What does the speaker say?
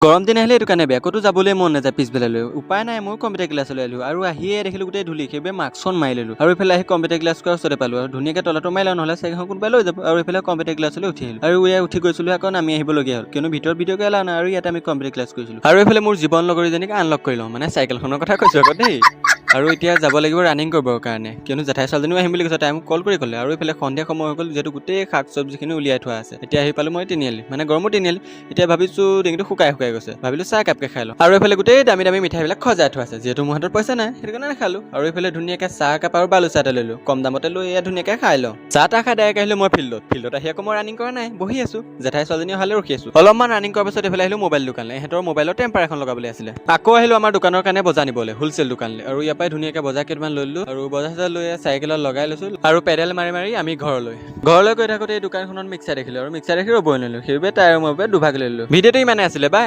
গৰম দিন আহিলে এইটো কাৰণে বেয়া, ক'তো যাবলৈ মন নাযায় পিছবেলালৈ। উপায় নাই, ময়ো কম্পিউটাৰ ক্লাছলৈ আহিলোঁ আৰু আহিয়ে দেখিলোঁ গোটেই ধূলি, সেইবাবে মাস্কখন মাৰি ল'লোঁ। আৰু এইফালে আহি কম্পিউটাৰ ক্লাছ কৰাৰ ওচৰতে পালোঁ আৰু ধুনীয়াকৈ তলাটো মাৰি লওঁ, নহ'লে চাইকেলখন কোনোবাই লৈ যাব। আৰু এইফালে কম্পিউটাৰ ক্লাছলৈ উঠি আহিলোঁ আৰু ইয়াত উঠি গৈছিলোঁ, আকৌ নামি আহিবলগীয়া হ'ল, কিয়নো ভিতৰত ভিডিঅ' এলাও নাই। আৰু ইয়াতে আমি কম্পিউটাৰ ক্লাছ কৰিছিলোঁ। আৰু এইফালে মোৰ জীৱন লগৰীজনীক আনলক কৰি লওঁ, মানে চাইকেলখনৰ কথা কৈছোঁ আকৌ দেই। আৰু এতিয়া যাব লাগিব ৰানিং কৰিবৰ কাৰণে, কিয়নো জেঠাই ছোৱালীজনীও আহিম বুলি কৈছে, তাই মোক কল কৰি ক'লে। আৰু এইফালে সন্ধিয়া সময় হৈ গ'ল, যিহেতু গোটেই শাক চব্জিখিনি উলিয়াই থোৱা আছে। এতিয়া আহি পালোঁ মই তিনিআলি, মানে গড়মূৰ তিনিআলি। এতিয়া ভাবিছোঁ ডিঙিটো শুকাই শুকাই গৈছে, ভাবিলোঁ চাহ একাপকে খাই লওঁ। আৰু এইফালে গোটেই দামী দামী মিঠাইবিলাক সজাই থোৱা আছে, যিহেতু মোৰ হাতত পইচা নাই, সেইটো কাৰণে নাখালোঁ। আৰু এইফালে ধুনীয়াকৈ চাহ একাপ আৰু বালু চাহ এটা ল'লোঁ, কম দামতে লৈ এয়া ধুনীয়াকৈ খাই লওঁ। চাহ তাহ খাই ডাইৰেক্ট আহিলোঁ মই ফিল্ডত। ফিল্ডত আহি আকৌ মই ৰানিং কৰা নাই, বহি আছোঁ, জেঠাই ছোৱালীজনী অহালৈ ৰখি আছোঁ। অলপমান ৰানিং কৰাৰ পাছত এইফালে আহিলোঁ মোবাইল দোকানলৈ, ইহঁতৰ মোবাইলৰ টেম্পাৰ এখন লগাবলৈ আছিলে। আকৌ আহিলোঁ আমাৰ দোকানৰ কাৰণে বজাৰ নিবলৈ হোলচেল দোকানলৈ। আৰু ইয়াৰ পৰাই ধুনীয়াকৈ বজাৰ কেইটামান লৈ ল'লোঁ আৰু বজাৰ চজাৰ লৈ চাইকেলত লগাই লৈছোঁ আৰু পেডেল মাৰি মাৰি আমি ঘৰলৈ গৈ থাকোঁতে এই দোকানখনত মিক্সাৰ দেখিলোঁ আৰু মিক্সাৰ দেখি ৰ'বই নোৱাৰিলোঁ, সেইবাবে তাইৰ মোৰ বাবে দুভাগ লৈ ল'লোঁ। ভিডিঅ'টো ইমানে আছিলে, বাই।